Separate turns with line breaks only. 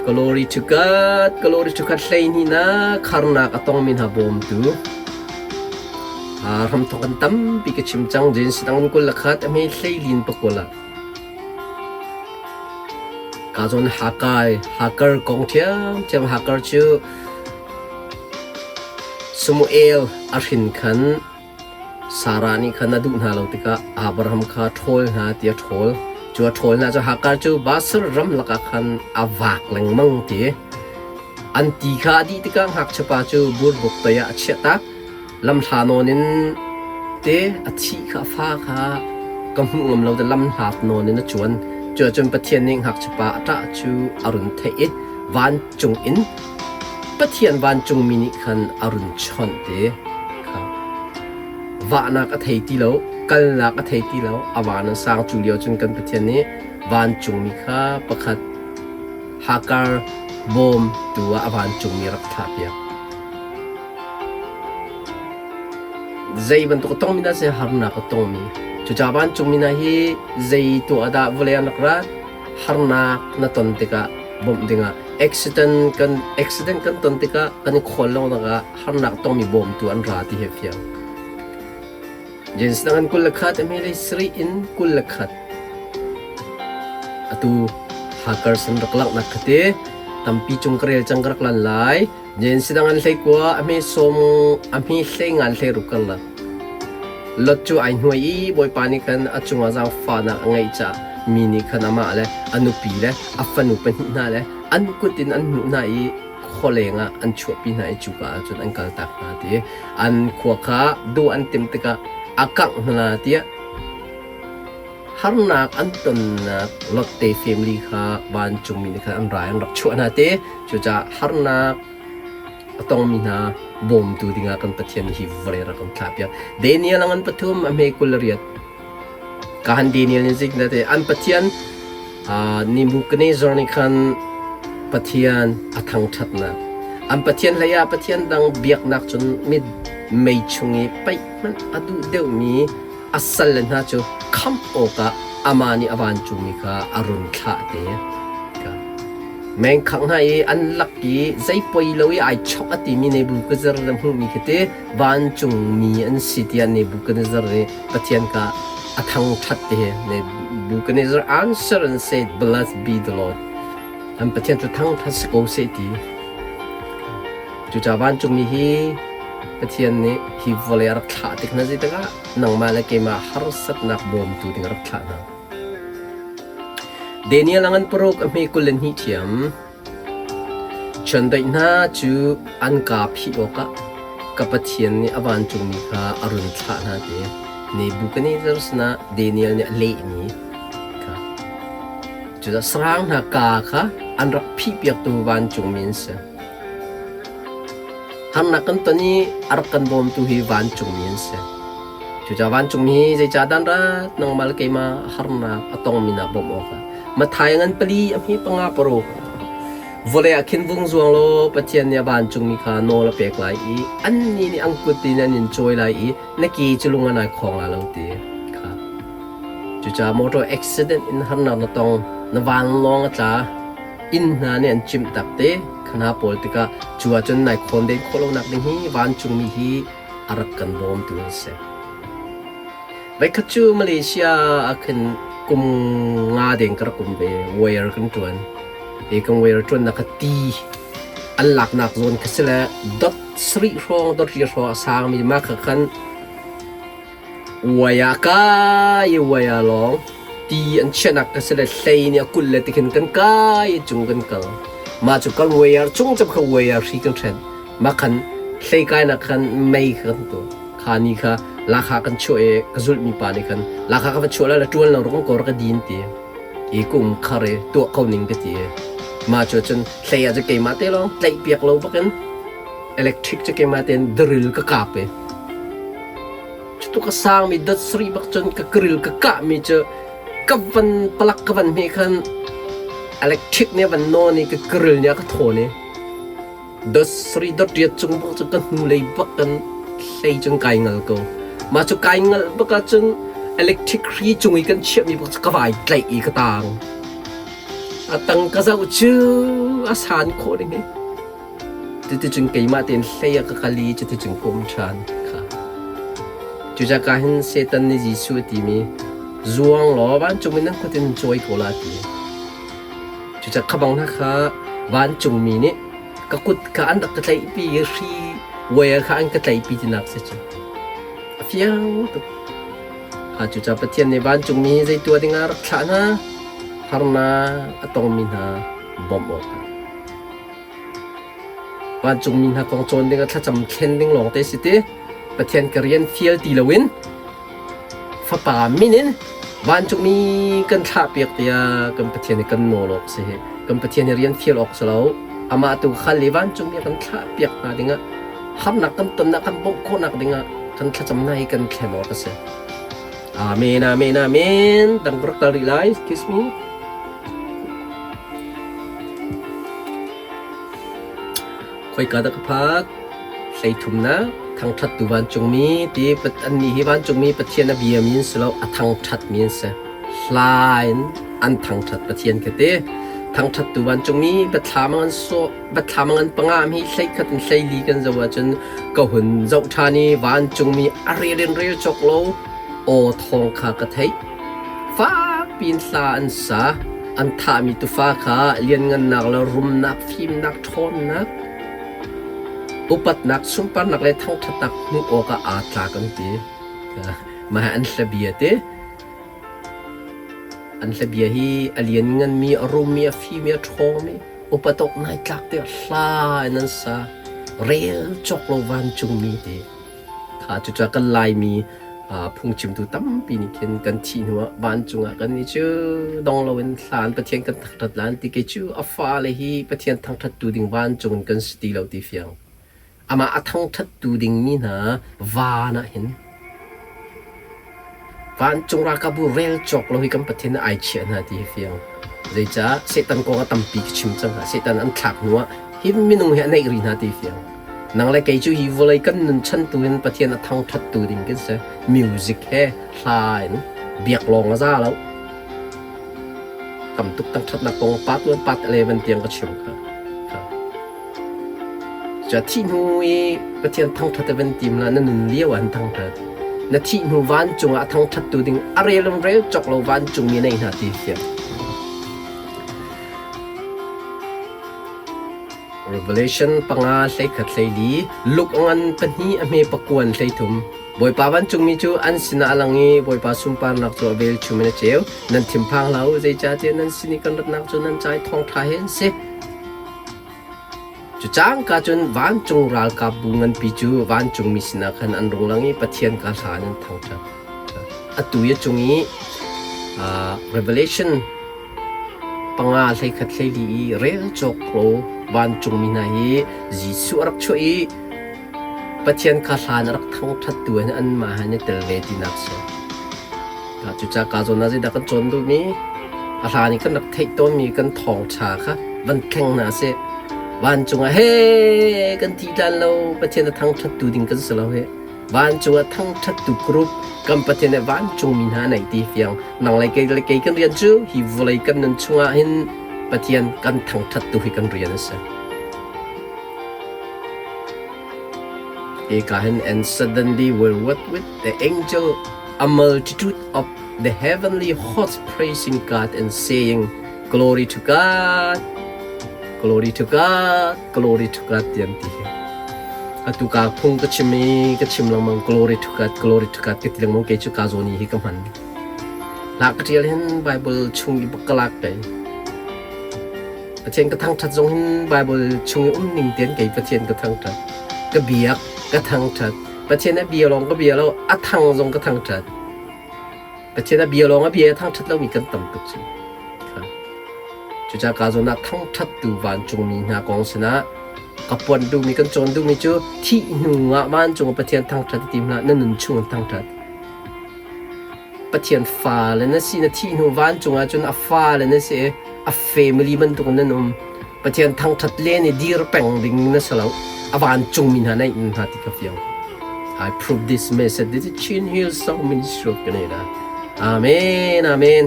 Glory to God, glory to God 12 na kharnak a tongmi hna bawmtu. Hramthok an tampi ka chim cang James dang 21 a hme hleilin pakul ah. Ka zawn Hakai, Hakar kong ṭhiamṭhiam Hakar cu Samuel a hrin khan Sarah nih khan a duh hna lo tikah Abraham kha ṭhawl hna ti a ṭhawl. Cu a ṭhawl hna cu Hagar cu Basar ram lakah khan a vak lengmang ti. An ti kha a dih tikah ngakchiapa cu burbuk toi ah a chiahtak. Lamhla nawn in te a thih kha a fa kha ka hmuh ngam lo te lamhlat nawn in a cuan. Cu ahcun Pathian nih ngakchiapa a ṭah cu a run theih i vancung in Pathian vancungmi nih khan a run chawnh te kha vahnak a thei ti lo, kalnak a thei ti lo, a van a sang cu lio cun kan Pathian nih vancungmi kha pakhat Hagar bawm tu ah a vancungmi rak thlahpiak. Zei bantuk a tongmi dah si harnak a tongmi. Cucaah vancungmi hna hi zei tuah dah vawlei an rak rat? Harnak na ton tikah bawmh dingah accident kan accident kan ton tikah kan i khawl lo nakah harnak tongmi bawmtu an ra ti hi a fiang. James dang an 21 a hme sarih in 21 atu Hackers an rak langhnak khate tampi cung ka rel cang ka rak lan lai. James dang an hlei kua a hme som a hme hlei ngan hlei ruk kan lak. Lot cu ai hnuai i Bawipa nih khan a cungah zaangfahnak a ngeih caah mi nih khan amah le a nupi le a fanu pahnih hna le an kut in an hnuh hna i khualeng ah an chuahpi hna i cuka ah cun an kaltak hna ti an khua kha duh an timh tikah a kangh hna tiah harnak an tonnak Lot te family kha vancungmi nih khan an rai an rak chuah hna ti cucaah harnak a tongmi hna bawmtu dingah kan Pathian hi vawlei rak kan thlahpiak. Daniel a ngan pathum a hme 28. Kahan Daniel nih zik te an Pathian Nebuchadnezzar nih khan Pathian a thangṭhatnak an Pathian hlei ah Pathian dang biaknak cun mit mei chung i paih hmanh a duh deuhmi a salle hna cu khamh awkah amah nih a vancungmi kha a run thlah te. Mengkhang hna i an lak i zei poi lo i ai chok a timi Nebuchadnezzar le hmuhmi khi te vancungmi an si tiah Nebuchadnezzar nih Pathian ka a thangṭhat te Nebuchadnezzar answer and said, Blessed be the Lord. An Pathian cu thangṭhat si ko seh ti. Cucaah vancungmi hi Pathian nih hi vawlei a rak thlah tik hna zeitikah nangmah le keimah harsatnak bawmtu ding a rak thlah hna. Daniel a ngan paruk a hme 22 ṭhiam. Chiandeih hna cu an kaa phih awkah ka Pathian nih a vancungmi kha a run thlah hna ti. Nebuchadnezzar sinah Daniel nih a lehmi kha. Cucaah sarang hna kaa kha an rak phihpiaktu vancungmi an si. Harnak kan ton i a rak kan bawmtu hi vancungmi an si. Cucaah vancungmi hi zeicah dan rat nangmah le keimah harnak a tongmi hna bawmh awkah Matthai ngan pali a hmi panga paruk vawlei ah khin vung zuang law Pathian nih a vancungmi kha nawl a pek lai i annih nih an kut in an in cawi lai i na ke cu lung an ai khawng lai lo ti kha. Cucaah motor accident in harnak na tong, na vanlawng a tla, inn hna nih an cimh tak te khana pawl tikah cu ahcun nai khawn den khawh lonak ding hi vancungmi hi a rak kan bawmtu an si. Voikhat cu Malaysia ah khin kum nga deng ka rak um ve. Wire kan ṭuan. Hi kan wire ṭuannak kha ti an laknak zawn kha si le dot sarih hrawng dot li hrawng a sangmi mah kha khan Uai ah kai i uai ah lawng ti an chiahnak ka si le hlei nih a kulh le tikhin kan kai i cung kan kal. Mah cu kan uai cung cem kha uai hri kan hren. Mah khan hlei kainak khan mei kha kan tuah. Kha ni kha lakha kan chuah i ka zulhmi pa nih khan lakha ka va chuah lai le ṭuan lo rak ko rak ka din ti. I kum khar i tuah ko ning ka ti. Mah cu cun hlei ah cun keimah te lawng tlaih piak lo bakin electric cu keimah tein drill ka kap i Cutuk a sangmi dot sarih bak cun ka grill ka kahmi cu ka van palak ka van hmeh khan electric nih a van nawn i ka grill nih a ka thawn i dot sarih dot riat cung bak cu ka hnulei bak kan hlei cun kai ngal ko. Mah cu kai ngal bak ahcun electric hri cung i kan chiahmi bak cu ka vai tlaih i ka tang. A tang ka zoh cu. a san khawh ding hi. Cuticun keimah tein hlei ah ka kal i cuticun ka um ṭhan kha. Cucaka hin Satan nih Jesuh a timi, zuang law vancung in nan kut in cawi ko la ti. Cucak kha bang hna kha vancungmi nih ka kut kha an rak ka tlaihpi i hri wire kha an ka tlaihpi tinak si cu. A fiang tuk. Kha cucaah Pathian nih vancungmi zei tuah dingah rak thlah hna, harnak a tongmi hna bawmh awkah. Vancungmi hna kong cawn dingah thlacam thlen ding lawngte si ti. Pathian ka rian fial ti loin Fapa min in vancungmi kan thlahpiak tiah kan Pathian hi kan nawl awk si hi. Kan Pathian hi rian fial awk si lo. Amah tu khal i vancungmi a kan thlahpiak hna dingah harnak kan tonnak kan bawmh khawhnak dingah kan thlacamnak hi kan thlen awk a si. Amen, amen, amen. Dang rak tal rih lai. Kiss me. Khoika dah ka phak? Hleithumnak thangṭhattu vancungmi ti annih hi vancungmi Pathian a biami an si lo, a thangṭhatmi an si. Hla in an thangṭhat Pathian ka ti. Thangṭhattu vancungmi biathlam an sawh, biathlam an panga mi hleikhat in hleili kan zoh ahcun ka hun zoh ṭhan i vancungmi a rel in rel cawk lo aw thawng kha ka theih. Fakpi in hla an sa. An thahmi tufa kha lianngannak le rumnak, fimnak, ṭhawnnak, upatnak, sunparnak le thangṭhatnak hmuh awkah aa tlak an ti. Mah an hlabia te. An hlabia hi a liannganmi, a rummi, a fimi, a ṭhawngmi, upat awk nai tlak tiah hla in an sa. Rel cawk lo vancungmi ti. Kha cucu kan Laimi phungchimtu tampi nih khin kan thih hnuah vancung ah kan nih cu dong loin hlan Pathian kan thangṭhat lan ti kei cu a fale hi Pathian thangṭhattu ding vancung in kan si ti lo ti fiang. Amah a thangṭhattu dingmi hna van ah hin vancung ralkapbu rel cawk lo hi kan Pathian nih ai chiah hna ti hi fiang. Zeicah Satan kong a tampi ka chim cang hna. Satan an thlak hnuah hi minung hi a neih rih hna ti fiang. Nang le kei cu hi vawlei kan nun chan tu in Pathian a thangṭhat tu ding kan si. Music he hla in biak lawng a za lo. Tam tuk thangṭhatnak kong part 1 part 11 tiang ka chim kha. Ca thih hnu i Pathian thangṭhat a van tim la na nun lio ah an thangṭhat. Na thih hnu vancung ah a thangṭhattu ding a rel in rel cawk lo vancungmi nei hna ti fiang. Revelation panga 11 hleili luk ngan pahnih a hme pakuan 13 Bawipa vancungmi cu an sinah a lang i Bawipa sunparnak cu a velchum in a ceu. Nan thinphang hlah u, zeicahtiah nan sin i kan ratnak cu nan ca i thawngṭha he an si. Cu cangka cun vancung ralkapbu nganpi cu vancungmi sinah khan an rung lang i Pathian ka hla in an thangṭhat. Atu i a cung i Revelation panga 11 hleili i rel cawk lo vancungmi hna hi Jesuh a rak chuah i Pathian kha hlan a rak thangṭhattu in anmah he an i tel ve tinak si. Cucaah ka zawn ah zeidah kan cawn duhmi? A hlan i kan rak theih tawnmi kan thawngṭha kha van thleng hna sih. Vancung ah he kan thi tlan lo, Pathian a thangṭhattu ding kan si lo hi. Vancung ah thangṭhattu group kan Pathian nih vancungmi hna a neih ti fiang. Nang le kei le kei kan rian cu hi vawlei kan nun chungah hin Pathian kan thangṭhattu hi kan rian a si. Hika hin and suddenly were what with the angel a multitude of the heavenly hosts praising God and saying, Glory to God, glory to God, glory to God ti an ti hi. Atu ka phung ka chim i ka chim lengmang glory to God, glory to God ka ti lengmang kei cu ka zawn i hi ka hman. Hla ka ṭial hin Bible chung i bak ka lak kei. Pathian ka thangṭhat zong hin Bible chung i um ning tein kei Pathian ka thangṭhat. Ka biak, ka thangṭhat. Pathian a bia lawng ka bia lo, a thang zong ka thangṭhat. Pathian a bia lawng a bia a thangṭhat lomi kan tam tuk cu. Cucaah ka zawn ah thangṭhattu vancungmi hna kong sinah ka puan duhmi kan cawn duhmi cu thih hnu ah vancung ah Pathian thangṭhat i tim hlah, na nun chung in thangṭhat. Pathian fale na si na thih hnu vancung ah cun a fale na si i a family bantuk in nan um. Pathian thangṭhat len i dir peng ding na si lo. A vancungmi hna na in hna ti ka fiang. I prove this message. This is Chin Hill Song Ministry of Canada. Amen. Amen.